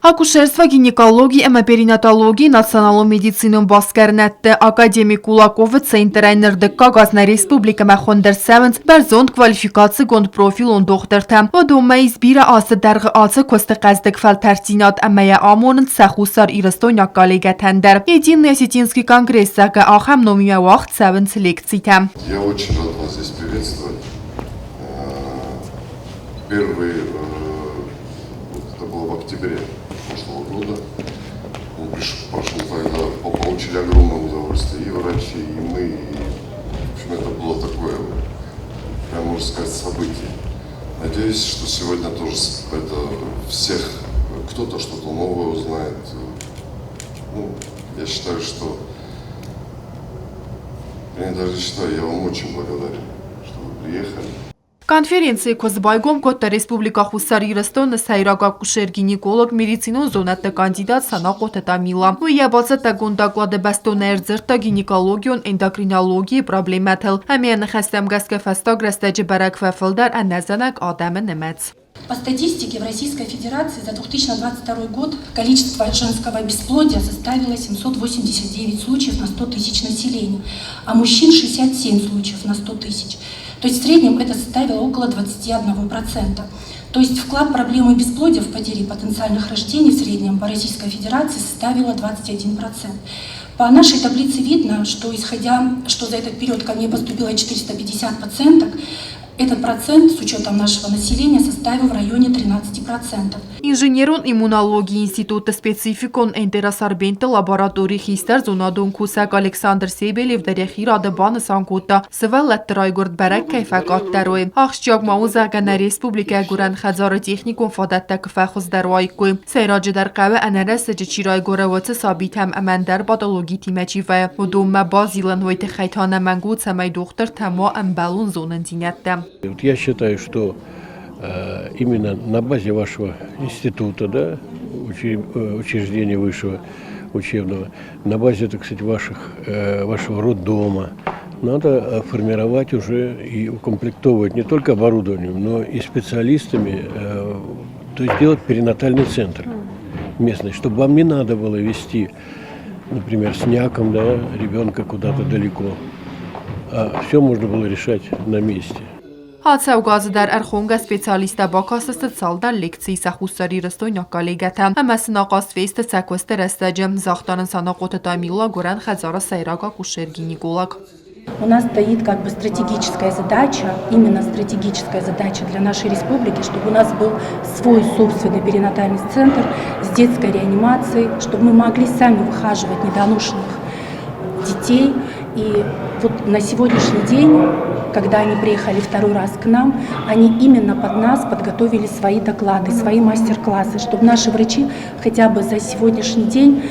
Акушерство, гинекологи ӕмӕ перинатологийы националон медицинон басгӕрнӕдты академик Кулаковы центрӕй ныр дыккаг аз нӕ республикӕмӕ хуынд ӕрцӕуынц бӕрзонд квалификацигонд профилон дохтыртӕ. Уыдонмӕ ис бирӕ азты дӕргъы ацы куысты хъӕздыг фӕлтӕрддзинад ӕмӕ йӕ амонынц сӕ хуссар-ирыстойнаг коллегӕтӕн дӕр. Единый осетинский конгресс, зӕгъгӕ, ахӕм номимӕ уагъд цӕуынц лекцитӕ. Я очень рад вас здесь приветствовать. Первый это было в октябре прошлого года. Он пришел, прошел тогда, получили огромное удовольствие и врачи, и мы. И, в общем, это было такое, прям можно сказать, событие. Надеюсь, что сегодня тоже это всех, кто-то что-то новое узнает. Ну, я считаю, что я даже считаю, я вам очень благодарен, что вы приехали. Конференцийы куыст байгом кодта Республикӕ Хуссар Ирыстоны сӕйраг акушер-гинеколог, медицинон зонӕдты кандидат Санахъоты Тамила. Уый йӕ бацӕттӕгонд доклады бӕстонӕй ӕрдзырдта гинекологион эндокринологийы проблемӕтыл ӕмӕ йӕ ныхӕстӕм гӕсгӕ фӕстаг рӕстӕджы бӕрӕг фӕфылдӕр ӕнӕзӕнӕг адӕмы нымӕц. По статистике в Российской Федерации за 2022 год количество женского бесплодия составило 789 случаев на 100 тысяч населения, а мужчин 67 случаев на 100 тысяч. То есть в среднем это составило около 21%. То есть вклад проблемы бесплодия в потере потенциальных рождений в среднем по Российской Федерации составила 21%. По нашей таблице видно, что исходя, что за этот период ко мне поступило 450 пациенток, этот процент с учетом нашего населения составил в районе 13%. Инженерон иммунологийы институты спецификон энтеросорбентты лабораторийы хистӕр зонадон кусӕг Александр Себелев дӕр йӕхи рады банысан кодта, сывӕллӕтты райгуырд бӕрӕг кӕй фӕкъаддӕр уой. Ахсджиаг ма у, зӕгъгӕ, нӕ республикӕйы гуырӕн хӕдзары техникон фадӕттӕ куы фӕхуыздӕр уаиккой. Сӕйраджыдӕр хъӕуы ӕнӕрӕстӕджы чи райгуыры, уыцы сабитӕм ӕмӕ ӕндӕр патологитимӕ чи вӕййы, уыдонмӕ базилын, уый тыххӕй та ӕнӕмӕнг у, цӕмӕй дохтыртӕм уа ӕмбӕлон зонындзинӕдтӕ. Вот я считаю, что именно на базе вашего института, да, учреждения высшего учебного, на базе, так сказать, вашего роддома, надо формировать уже и укомплектовывать не только оборудованием, но и специалистами, то есть делать перинатальный центр местный, чтобы вам не надо было везти, например, с НЯКом, да, ребенка куда-то далеко, а все можно было решать на месте. Ацӕугӕ азы дӕр ӕрхонгӕ специалисттӕ бакастысты цалдӕр лекцийы сӕ хуссарирыстойнаг коллегӕтӕм ӕмӕ сын ахъаз фесты сӕ куысты рӕстӕджы, загъта нын Санахъоты Тамила, гуырӕн хӕдзары сӕйраг акушер-гинеколог. У нас стоит как бы стратегическая задача, именно стратегическая задача для нашей республики, чтобы у нас был свой собственный перинатальный центр с детской реанимацией, чтобы мы могли сами выхаживать недоношенных детей. И вот на сегодняшний день, когда они приехали второй раз к нам, они именно под нас подготовили свои доклады, свои мастер-классы, чтобы наши врачи хотя бы за сегодняшний день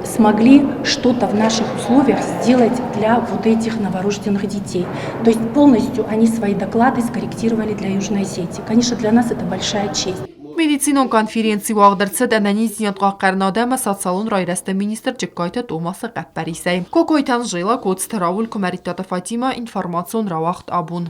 смогли что-то в наших условиях сделать для вот этих новорожденных детей. То есть полностью они свои доклады скорректировали для Южной Осетии. Конечно, для нас это большая честь. Медицинон конференци уагъд ӕрцыд ӕнӕниздзинад хъахъхъӕнынад ӕмӕ социалон райрӕзты министр Джыгкайты Томасы хъӕппӕрисӕй. Кокойты Анжела, Коцты Рауль, Куымӕридтаты Фатимӕ, информацион рауагъд Абон.